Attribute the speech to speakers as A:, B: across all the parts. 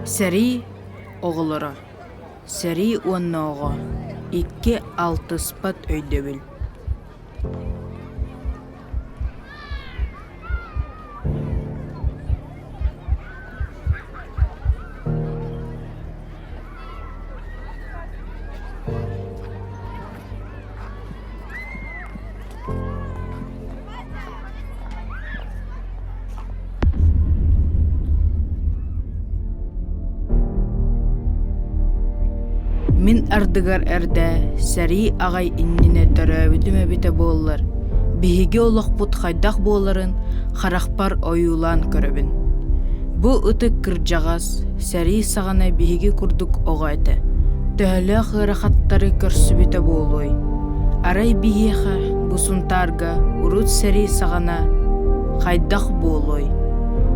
A: Сэрии оҕолоро Сэрии уонна оҕо икки алтыспат өйдөбүл Мин ардыгар эрдэ сэрии аҕай иннинэ төрөөбүтүм эбитэ буоллар, биһиги олохпут хайдах буоларын харахпар ойуулаан көрөбүн. Бу ытык кырдьаҕас сэрии саҕана биһиги курдук оҕо этэ. Төһөлөөх ыарахаттары көрсүбүтэ буолуой? Арай биһиэхэ бу Сунтаарга урут сэрии саҕана хайдах буолуой?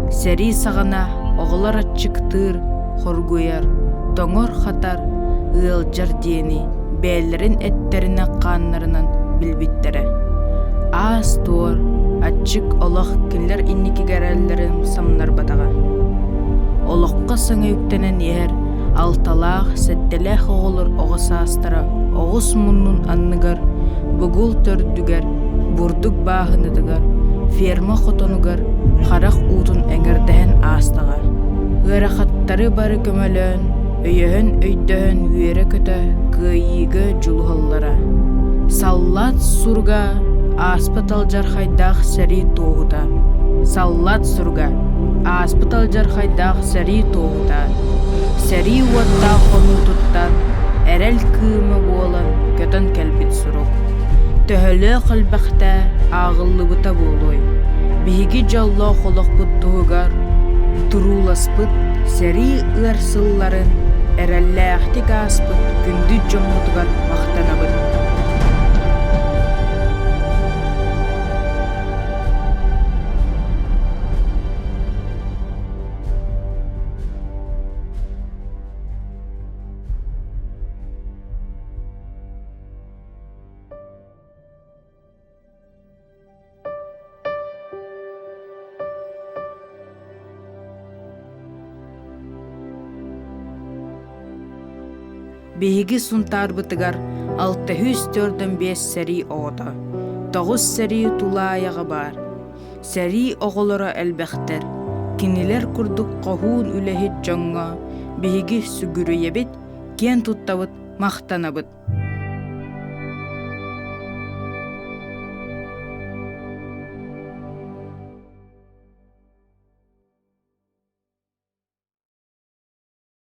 A: Сэрии саҕана оҕолор аччыктыыр, хоргуйар, тоҥор-хатар, ыалдьар диэни бэйэлэрин эттэринэн-хааннарынан билбиттэрэ. Аас-туор, аччык олох кинилэр инникигэ эрэллэрин самнарбатаҕа. Олоххо саҥа үктэнэн иһэр алталаах, сэттэлээх оҕолор оҕо саастара оҕус муннун анныгар, бугул төрдүгэр, бурдук бааһынатыгар, ферма хотонугар харах уутун эҥэрдэһэн аастаҕа. Ыарахаттары бары көмөлөөн, өйөһөн-өйдөһөн үөрэ-көтө кыайыыга дьулуһаллара. Саллаат суруга ааспыт алдьархайдаах сэрии туоһута. Саллаат суруга ааспыт алдьархайдаах сэрии туоһута. Сэрии уоттаах хонуутуттан эрэл кыыма буолан көтөн кэлбит сурук. Төһөлөөх элбэхтэ ааҕыллыбыта буолуой? Биһиги дьоллоох олохпут туһугар турууласпыт сэрии ыар сылларын эрэллээхтик ааспыт күндү дьоммутугар махтанабыт. Биһиги Сунтаарбытыгар 645 сэрии оҕото, тоҕус сэрии тулаайаҕа баар. Сэрии оҕолоро элбэхтэр. Кинилэр курдук хоһуун үлэһит дьоҥҥо биһиги сүгүрүйэбит, киэн туттабыт, махтанабыт.